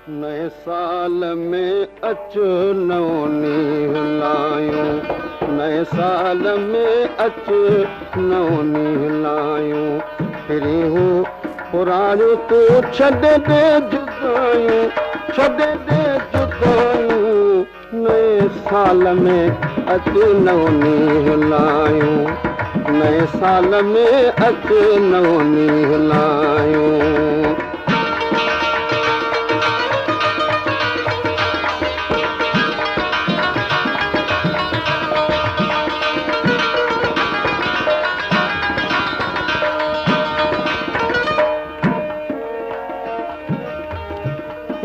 نئين سال ۾ اچ نئون نينهن لايون نئين سال ۾ اچ نئون نينهن لايون پرين هو پراڻيون تون ڇڏي ڏي جدايون ڇڏي ڏي جدايون نئين سال ۾ اچ نئون نينهن لايون نئين سال ۾ اچ نئون نينهن لايون.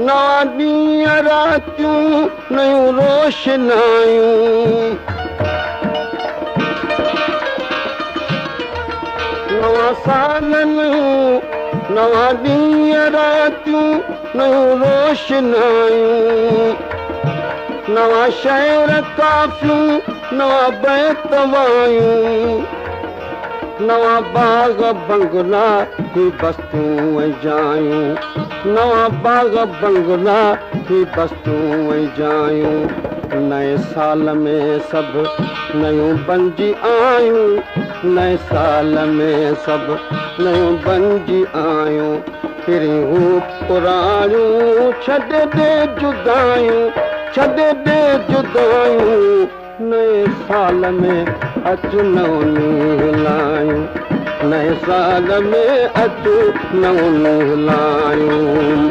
نوان ڏينهن راتيون نيون روشنايون. نوان سال نيون نوان ڏينهن راتيون نيون روشنايون. نوان شعر ڪافيون نوان بيت وايون. نوان باغ بنگلا هي بستيون ۽ جايون نوان باغ بنگلا هي بستيون ۽ جايون نئين سال ۾ سڀ نيون بنجي آيون نئين سال ۾ سڀ نيون بنجي آيون پرين هو پراڻيون ڇڏي ڏي جدايون ڇڏي ڏي جدايون نئين سال ۾ اچ نئون نينهن لايون نئين سال ۾ اچ نئون نينهن لايون.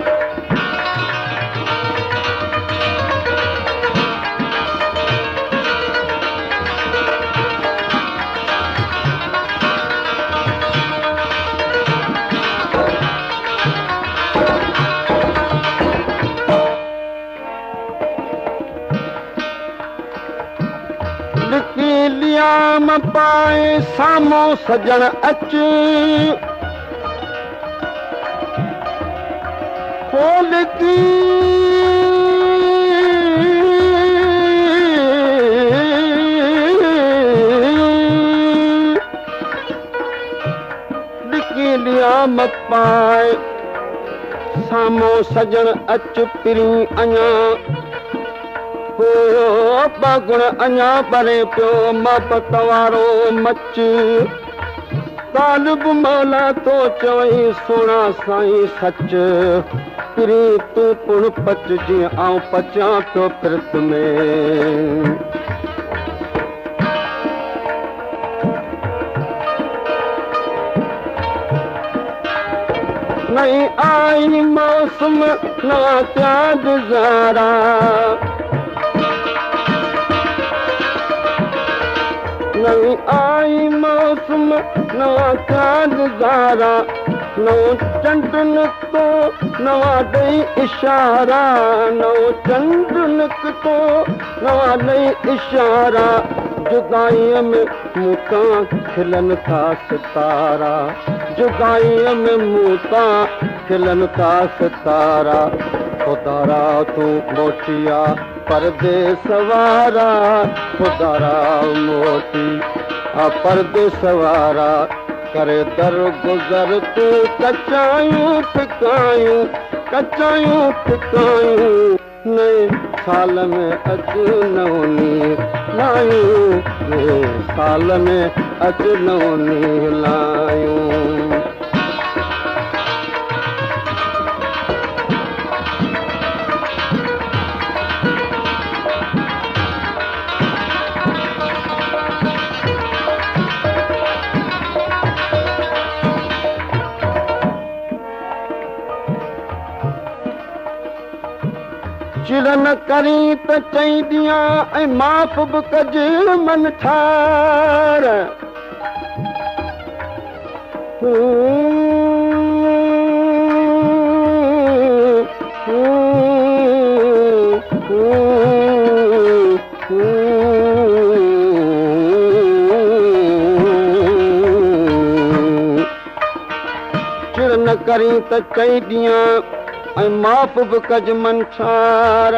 لڪي ليام پائي سامهون سڄڻ اچ. هو لڪي لڪي ليام پائي سامهون سڄڻ اچ پرين اڃا هو ٻاگهڻ اڃا ٻري پيو محبت وارو مچ طالب مولا ٿو چوئين سهڻا سائين سچ پرين تون پڻ پچ جيئن آئون پچان پيو پرت ۾. نئين آئي موسم نوان ٿيا گذارا. نئين آئي موسم نوان ٿيا نظارا. نئون چنڊ نڪتو نوان ڏئي اشارا. نئون چنڊ نڪتو نوان ڏئي اشارا. جدائيء ۾ مون تان کلن ٿا ستارا جدائيء ۾ مون تان کلن ٿا ستارا خدارا تون موٽي آ پرديس وارا خدارا موٽي آ پرديس وارا ڪري در گذر تون ڪچايون ڦڪايون ڪچايون ڦڪايون. نئين سال ۾ اچ نئون نينهن لايون نئين سال ۾ اچ نئون نينهن لايون. چڙ نه ڪرين ته چئي ڏيان ۽ معاف به ڪج من ٺار. چڙ نه ڪرين ته چئي ڏيان ۽ معاف به ڪج منڇار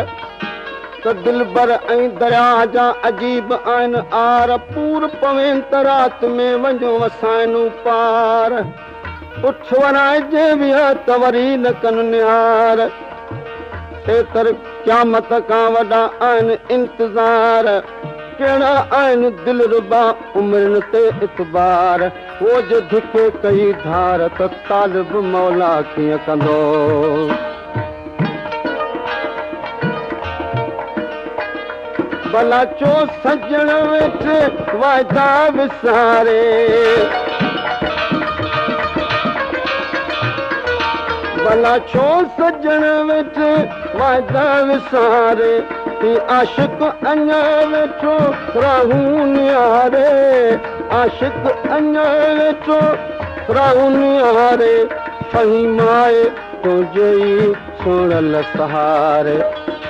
ته دلبر ۽ درياهه جا عجيب آهن آر پور پوين ته رات ۾ وڃو وسائن پار اٺ ورائجي ويهه ته وري نه ڪن نهار. تيتر قيامت کان وڏا آهن انتظار. ڪهڙا آهن دلربا عمرين تي اعتبار. هو جي ڌڪي ڪئي ڌار ته طالب مولا ڪيئن ڪندو. ڀلا ڇو سڄڻ ويٺي واعدا وساري. ڀلا ڇو سڄڻ ويٺي واعدا وساري. هي عاشق اڃا ويٺو راهون نهاري. عاشق اڃا ويٺو راهون نهاري. فهيم آهي تنهنجي ئي سهڻل سهاري.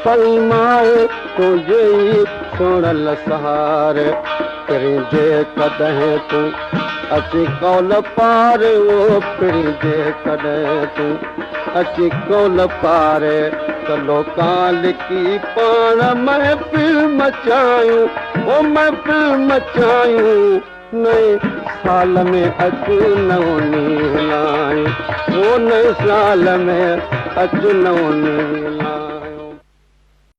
فهيم آهي تنهنجي ئي سهڻل سهاري. پرين جي ڪڏهن تون اچي قول پاري. او پرين جي ڪڏهن تون اچي قول پاري. ته لوڪان لڪي پاڻ محفل مچايون. او محفل مچايون. نئين سال ۾ اچ نئون ڏينهن لايون. او نئين سال ۾ اچ نئون ڏينهن لايون.